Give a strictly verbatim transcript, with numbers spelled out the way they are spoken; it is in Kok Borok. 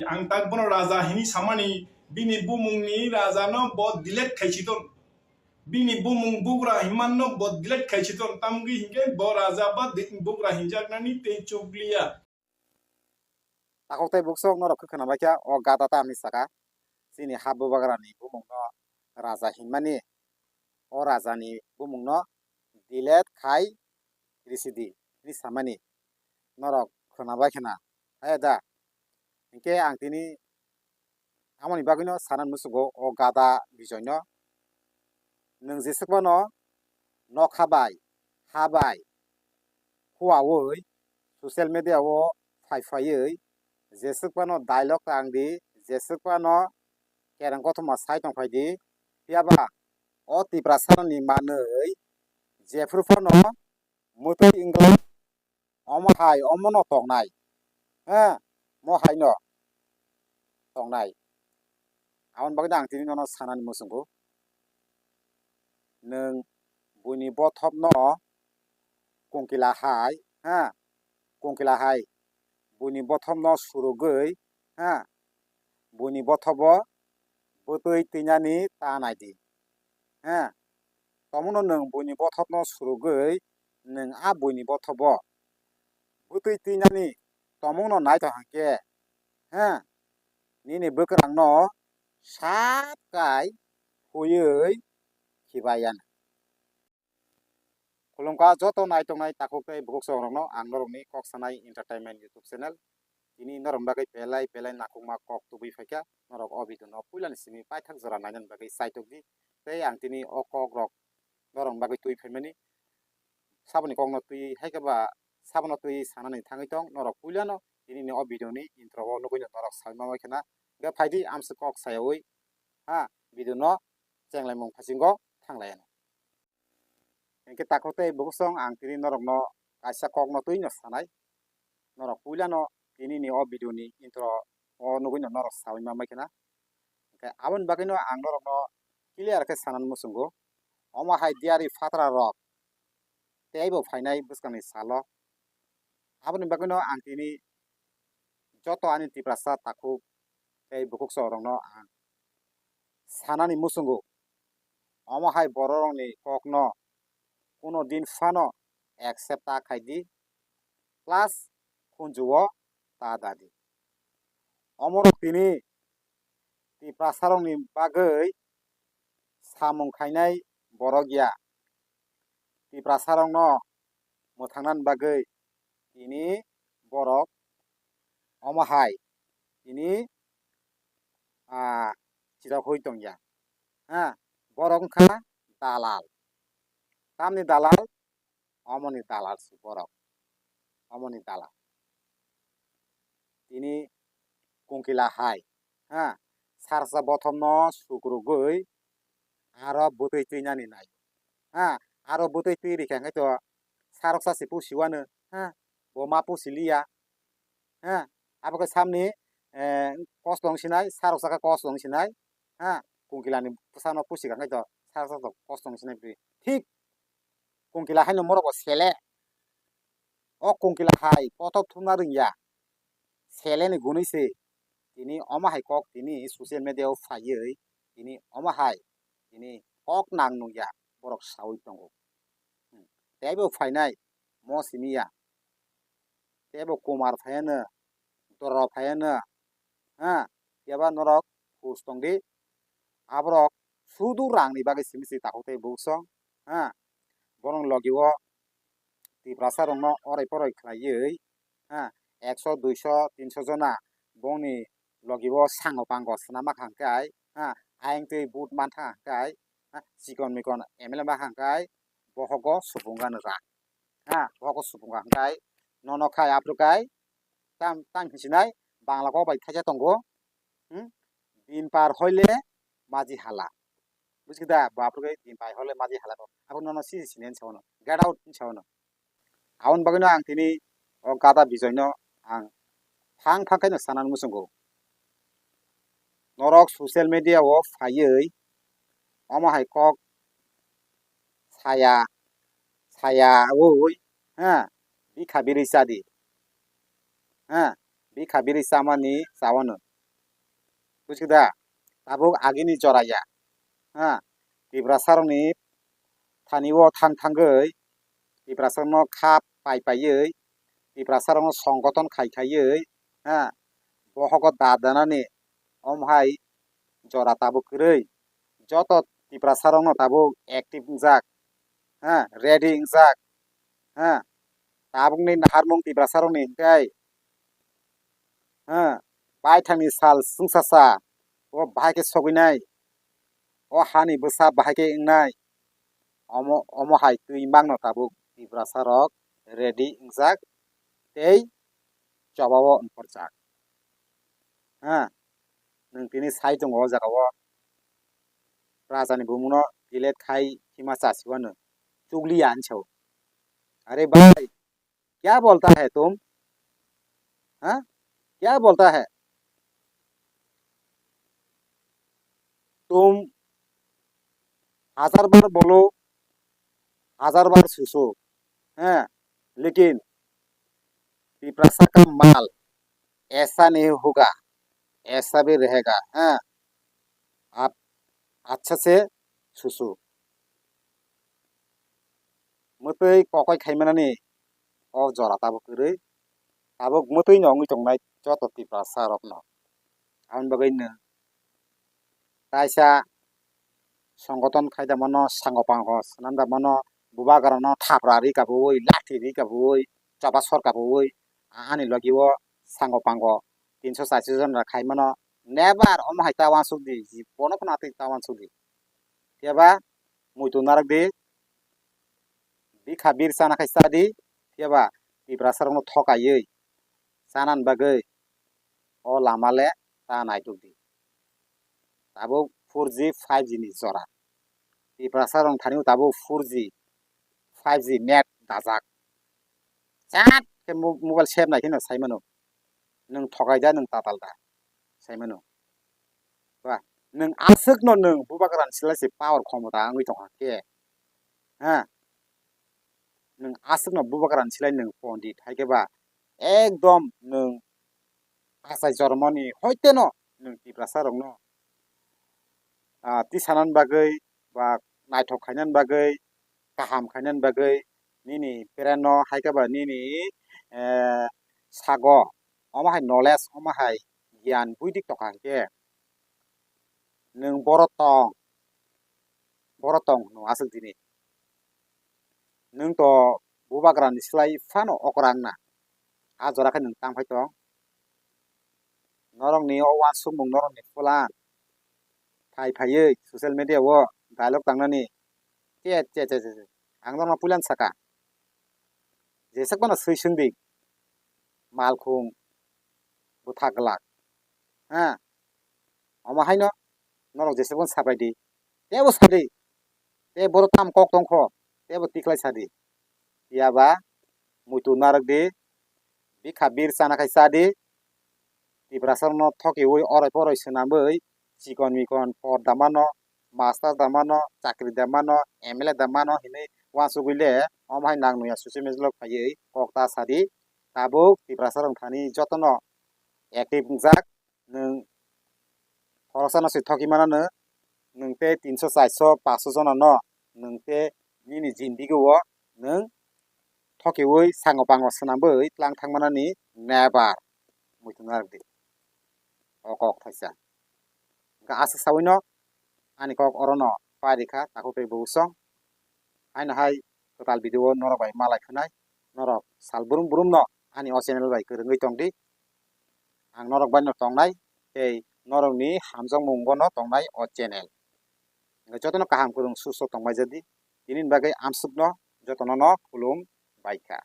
Ang tak bono raja hini samani, bini bumungni rajano bo delete khaisi ton. Bini bumung bugra himanno bo delete khaisi ton. Tamgwi hinkhe bo raja ba di-, bugra hinjaknani tei chukliya. Takhuk tei buksuk norok khe khwna bai kha o gada ta hinwi saka. Chini ha bubagrani bumungno raja hinmani, o rajani bumungno delete khai risi di hinwi samani norok khwna bai khna. Hai da. Hinkhe ang tini amoni bagwino sana musugo o gada bijoino. Nwng jeswk phano nokha bai, ha bai, huawi social media o phai phaiwi jeswk phano dialogue tang di, jeswk phano kereng kothoma sai tong phai di. Phiyaba o Tiprasarokni manwi jephru phano mwtwi wngwi omo hai omono tongnai, ha, mo haino tongnai. Aboni bagwi ang tini nono sanani muchungo, nwng buini bothopno kongkila hai, ha, kongkila hai buini bothopno surugwi, ha, buini bothobo bwtwi twinani ta nai di. He, tomungno nwng buini bothopno surugwi nwng a buini bothobo bwtwi twinani tomungno naithok hwnkhe, he, nini bwkrangno sat kai huiwi khibai ya. Khulumkha joto naitongnai takhuk tei bukhuk chongrokno ang norokni Kok Sanai Entertainment YouTube channel. Tini norokni bagwi belai belai nakhukma kok tubui phaikha. Norok o video no puilani simi paithak jora nainani bagwi chaitok di. Tei ang tini o kok rok norokni bagwi twi phaimani. Saboni kokno twi hai khe ba sabono twi sanani thangwi tong norok puilano tini ni o video ni intro o nugwi norok saui ma khena. Hwnkhe phaidi amswk kok sayaui ha video no chenglaimung phasingo thanglaiano. Hwnkhe takhuk tei bukhuk chwng ang tini norokno kaisa kokno twino sanai. Norok puilano tini ni o video ni intro o nugwino norok saui ma khena. Hwnkhe aboni bagwino ang norokno clear khe sanani muchungo. Omo hai diyari phatrarok teibo phainai bwskangni salo. Aboni bagwino ang tini joto ani Tiprasa takhuk tei bukhuk chwrwrokno ang sanani muchungo. Omo hai bororokni kokno kuno din phano accept ta khai di, plus khunju-o ta da di. Omorok tini Tiprasarokni bagwi samung khainai borok ya. Tiprasarokno mwthangnani bagwi tini borok omo hai tini, ah, chirok hui tongya. Ha, borok wngkha dalal. Tamni dalal? Omoni dalal si borok. Omoni dalal. Tini kongkila hai, ha, sarsa bothomno sukrugwi aro bwtwi twinani nai. Ha, aro bwtwi twi rikha khe to saroksa se pusi wano, ha, bo ma pusi liya. Ha, abo khe samni, eh, kos tong sinai, saroksa khe kos tong sinai. Ha, kongkilani bwsano pusi kha khe to saroksa to kos tong sinai bwtwi. Thik kongkila haino morok bo sele. O kongkila hai kothok thumna rwngya. Seleni gunui se tini omo hai kok tini social media o phaiwi tini omo hai tini kok nang nungya borok saui tongo. Hmm. Teibo phainai mo simi ya. Teibo Kumar phaiano, Doro phaiano, ha, phiya ba norok hus tong di. Aborok sudu rangni bagwi simi se takhuk tei buksong, ha, borok logi o Tiprasa rokno orai porai khlaiwi, ha, ekso, duiso, tinso jona bongni logi o sango pango swnam ma kha hwnkhe ai, ha, ayang twi vote man tha hwnkhe ai, ha, chikon mikon M L A ma kha hwnkhe ai, bohogo supung gana ra, ha, bohogo supung ga hwnkhe ai, nono khai aphuru khai, tam, tam hinsinai, Bangla kok bai thaisa tongo, hmm, din par hoile maji hala. Bujikda, bo aphuru kai din pai hole maji hala ko. Abo nono si sini hinsa ono. Get out hinsa ono. Aboni bagwino ang tini o gada bijoino ang phang phang khaino sanani muchungo. Norok social media o phaiwi omo hai kok saya, saya ui, ha, bikha biri chadi. Ha, bikha biri chamani chawano. Buji da? Tabuk agini jora ya. Ha? Tiprasarokni thani o thang thangwi, Tiprasarokno kha pai paiwi, Tiprasarokno songgoton khai khaiwi, ha? Bohogo da danani omo hai jora tabuk kwrwi. Joto Tiprasarokno tabuk active wngjak, ha? Ready wngjak, ha? Tabukni naharmung Tiprasarokni hwnkhe, ha? Baithangni sal chwngsacha o bahai khe sogwinai, o hani bwsa bahai khe wngnai, omo, omo hai twi mangno tabuk Tiprasarok ready wngjak tei chobao wngkhorjak. Ha? Nwng tini sai tongo o jagao, rajani bumungno delete khai hima chasiwano chukliya hinwi sao. Are bhai, kya bolta hai tum? Ha? Kya bolta hai? Tum hazar bar bolo, hazar bar suso, ha? Lekin Tiprasa ka mal aisa nahi hoga, aisa bhi rahega, ha? Aap achha se suso. Mwtwi kokoi khaimanani o jora tabuk kwrwi, tabuk mwtwino wngwi tongnai joto Tiprasa rokno. Aboni bagwi nwng kaisa songoton khai da mano, sango pango swnam da mano, bubagrano thapra ri kabui, lathi ri kabui, choba sor kabui, ani logi o sango pango tinso charso jon rok khai mano, never omo hai ta uansuk di, jibono phano atwi ta uansuk di. Phiya ba muitu narwk di, bikha bir chana khai cha di, phiya ba Tiprasa rokno thokaiwi chanani bagwi o lama le ta naituk di. Tabuk four G, five G ni jora. Tiprasa rok thani tabuk four G, five G net dajak. Chat khe mo-, mobile sep nai kheno sai mano. Nwng thokai da, nwng tatal da, sai mano. Ba, nwng aswkno nwng bubagrani slai se power khomota wngwi tongkha khe. Ha? Nwng aswkno bubagrani slai nwng pondit hai khe ba ekdom nwng achai jormoni hoiteno nwng Tiprasa rokno, ah, tisanani bagwi ba naithok khainani bagwi, kaham khainani bagwi nini brain no hai khe ba nini, eh, sago omo hai knowledge, omo hai giyan buidik tongkha hwnkhe nwng boro tong, boro tong hwnwi aswk dini. Nwng to bubagrani slai phano okra wngna. A jora khe nwng tang phai tong. Norokni o uansukmung, norokni plan phai phaiwi social media o dialogue tangnani. Che, che, che, che, che. Ang norokno puilan saka. Jeswk phano swi swng di. Malkhung bwthak glak. Ha? Omo haino norok jeswk phano sabai di. Teibo sadi. Tei boro tam kok tongkho. Teibo tikhlai sadi. Phiya ba muitu narwk di. Bikha bir chana khai cha di. Tiprasa rokno thokiwi oroi poroi swnamwi chikon mikon por da mano, master da mano, chakri da mano, M L A da mano hinwi uansugwi le omo hai nang nuya social media o phaiwi kok ta sadi. Tabuk Tiprasa rok thani jotono active wngjak. Nwng khoroksano se thoki manano, nwng tei tinso, charso, panso jonano nwng tei nini jindigi o nwng thokiwi sango pango swnamwi tlang thangmanani never muitu narwk di. O kok thaisa. Hwnkhe aswk sawino ani kok orono pai rikha takhuk tei bubuksong. Haino hai kwtal video o norok bai malai khwnai, norok sal brum brum no ani o channel bai kwrwngwi tongdi. Ang norok bai no tongnai tei norokni hamjakmung o no tongnai o channel. Hwnkhe jotono kaham kwrwng susto tongbai jadi. Tinini bagwi amsukno jotono no khulum bai kha.